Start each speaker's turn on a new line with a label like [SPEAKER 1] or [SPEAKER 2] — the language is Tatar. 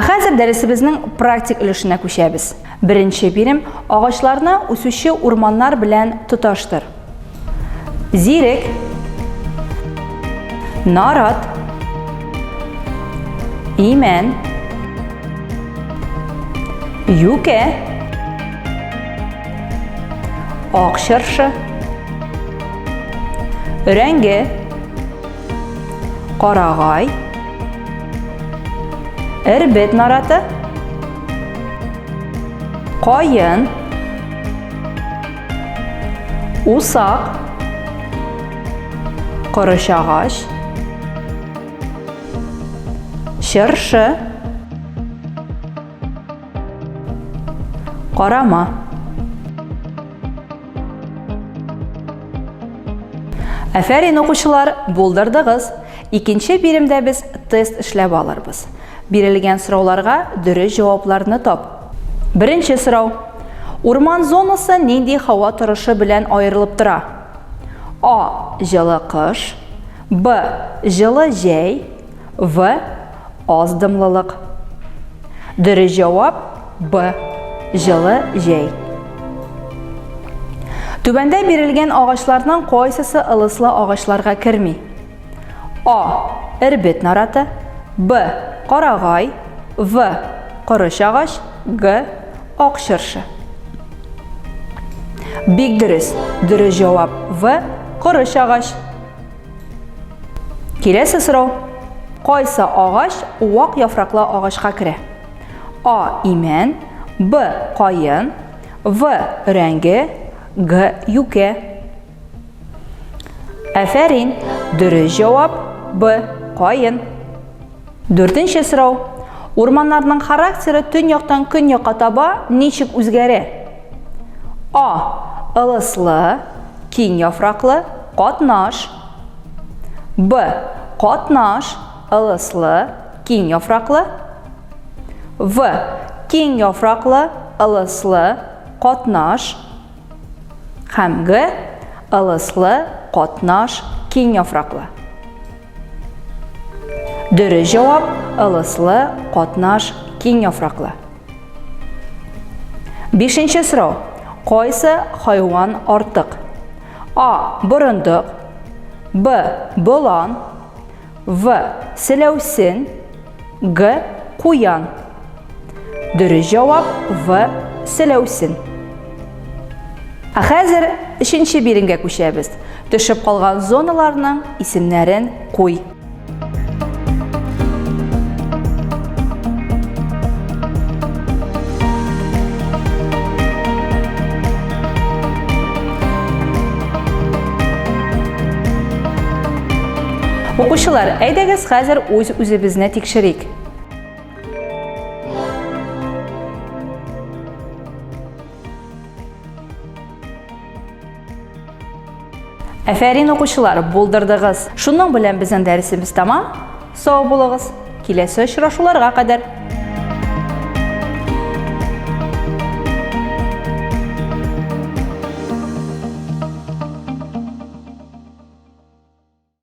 [SPEAKER 1] Ә хәзер дәресебезнең практик өлешенә күчәбез. Беренче бирем агачларны үсүче урманнар белән тоташтыр. Зирек, нарат, имән, юкә, ак чыршы, өрәңге, карагай, эрбет нараты, каен, усак, корыч агач, чыршы, Карама. Әфәрин, укучылар, булдырдыгыз. Икенче биремдә без тест эшләп алырбыз. Бирелгән сорауларга дөрес җавапларны тап. Беренче сорау. Урман зонасы нинди һава торышы белән аерылып тора? А. Җылы кыш. Б. Җылы җәй. В. Аз дымлылык. Дөрес җавап Б. Җылы җәй. Түбәндә бирелгән агачларның кайсысы ылыслы агачларга керми? А. Эрбет нараты. Б. Карагай. В. Корыч агач. Г. Ак чыршы. Бик дөрес. Дөрес җавап В. Корыч агач. Киләсе сорау. Кайсы агач вак яфраклы агачка керә? А. Имән, Б. Каен, В. Өрәңге, Г. Юкә. Әфәрин! Дөрес җавап Б. Каен. Дүртенче сорау. Урманнарның характеры төньяктан көньякка таба ничек үзгәрә? А. Ылыслы, киң яфраклы, катнаш. Б. Катнаш, ылыслы, киң яфраклы. В. Киң яфраклы, ылыслы, катнаш. Һәм Г. Ылыслы, катнаш, киң яфраклы. Дөрес җавап ылыслы, катнаш, киң яфраклы. Бишенче сорау. Кайсы хайван артык? А. Борындык. Б. Болан. В. Селәүсен. Г. Куян. Дөрес җавап В. Селәүсен. Ә хәзер өченче биремгә күчәбез. Төшеп калган зоналарның исемнәрен куй. Укучылар, әйдәгез хәзер үз-үзебезне тикшерик. Әфәрин, укучылар, булдырдыгыз. Шуның белән безнең дәресебез тәмам. Сау булыгыз. Киләсе очрашуларга кадәр.